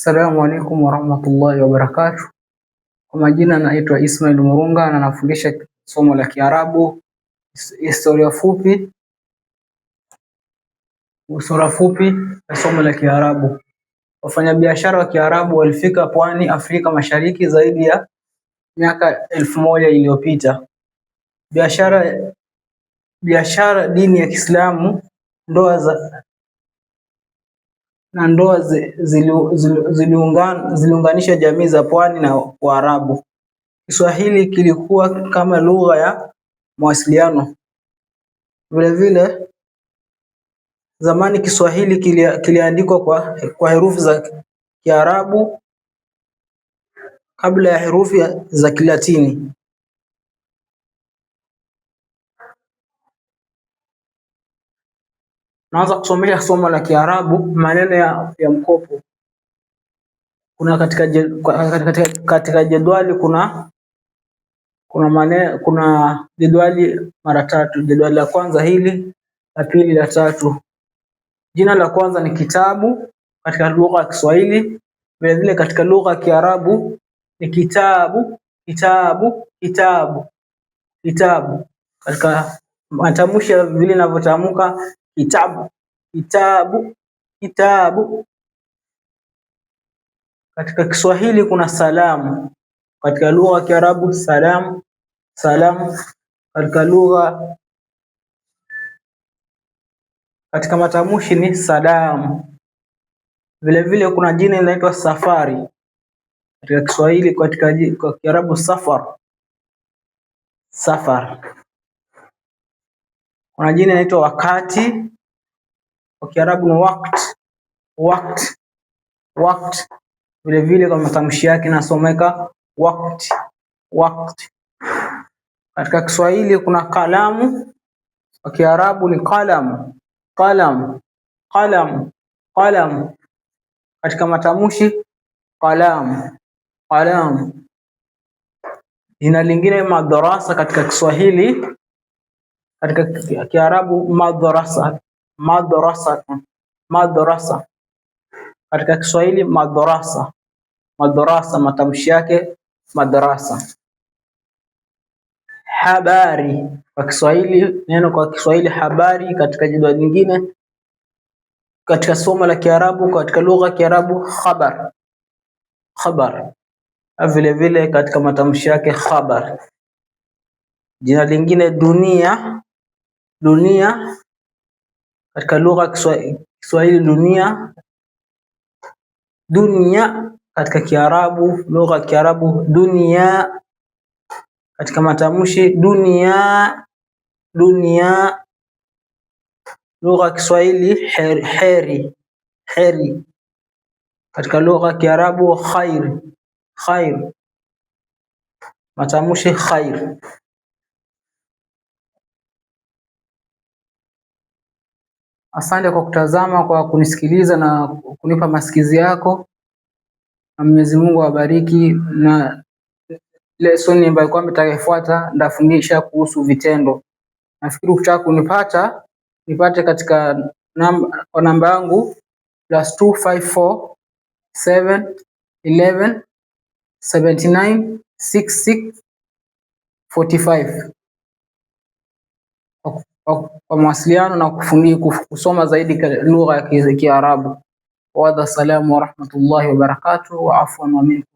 Assalamu alaikum warahmatullahi wabarakatuh. Kwa majina naitwa Ismail Murunga na nafundisha somo la Kiarabu, historia fupi, sura fupi ya somo la Kiarabu. Wafanyabiashara wa Kiarabu walifika pwani Afrika Mashariki zaidi ya miaka 1000 iliyopita. Biashara, dini ya Kiislamu, ndoa za na ndoa ziliunganisha jamii za pwani na Waarabu. Kiswahili kilikuwa kama lugha ya mawasiliano. Vilevile zamani Kiswahili kiliandikwa kwa herufi za Kiarabu kabla ya herufi za Kilatini. Naanza kusomesha somo la Kiarabu maneno ya mkopo. Kuna katika jedwali kuna maneno, kuna jedwali mara tatu. Jedwali la kwanza hili, la pili, la tatu. Jina la kwanza ni kitabu katika lugha ya Kiswahili, vilevile katika lugha ya Kiarabu ni kitabu, kitabu, kitabu, kitabu. Katika matamshi ya vile inavyotamka kitabu, kitabu, kitabu. Katika Kiswahili kuna salamu, katika lugha ya Kiarabu salamu, salamu. Katika lugha, katika matamshi ni salamu. Vilevile kuna jina linaloitwa safari katika Kiswahili, katika kwa Kiarabu safar, safar. Kuna jina linaloitwa wakati, kwa Kiarabu ni waqt, waqt, waqt. Vilevile kwa matamshi yake inasomeka waqt, waqt. Katika Kiswahili kuna kalamu, kwa Kiarabu ni qalam, qalam, qalam, qalam. Katika matamshi qalam, qalam. Jina lingine madrasa katika Kiswahili, katika Kiarabu madrasa, madrasa, madrasa. Katika Kiswahili madrasa, madrasa, matamshi yake madrasa. Habari kwa Kiswahili, neno kwa Kiswahili habari. Katika jedwali lingine, katika somo la Kiarabu, katika lugha ya Kiarabu khabar, khabar. Vile vile katika matamshi yake khabar. Jina lingine dunia, dunia katika lugha ya Kiswahili dunia, dunia katika Kiarabu, lugha ya Kiarabu dunia. Katika matamshi dunia, dunia. Lugha ya Kiswahili heri, heri, heri. Katika lugha ya Kiarabu khair, khair. Matamshi khair. Asante kwa kutazama, kwa kunisikiliza na kunipa masikizi yako, na Mwenyezi Mungu awabariki. Na lesoni ambayo kwamba itakayofuata ndafundisha kuhusu vitendo. Nafikiri ukitaka kunipata nipate katika kwa namba yangu +254 7 11 79 66 45 kwa mawasiliano na kusoma zaidi lugha ya Kiarabu. Wa hadha, salamu wa rahmatullahi wa barakatuh wa afwan wa minkum.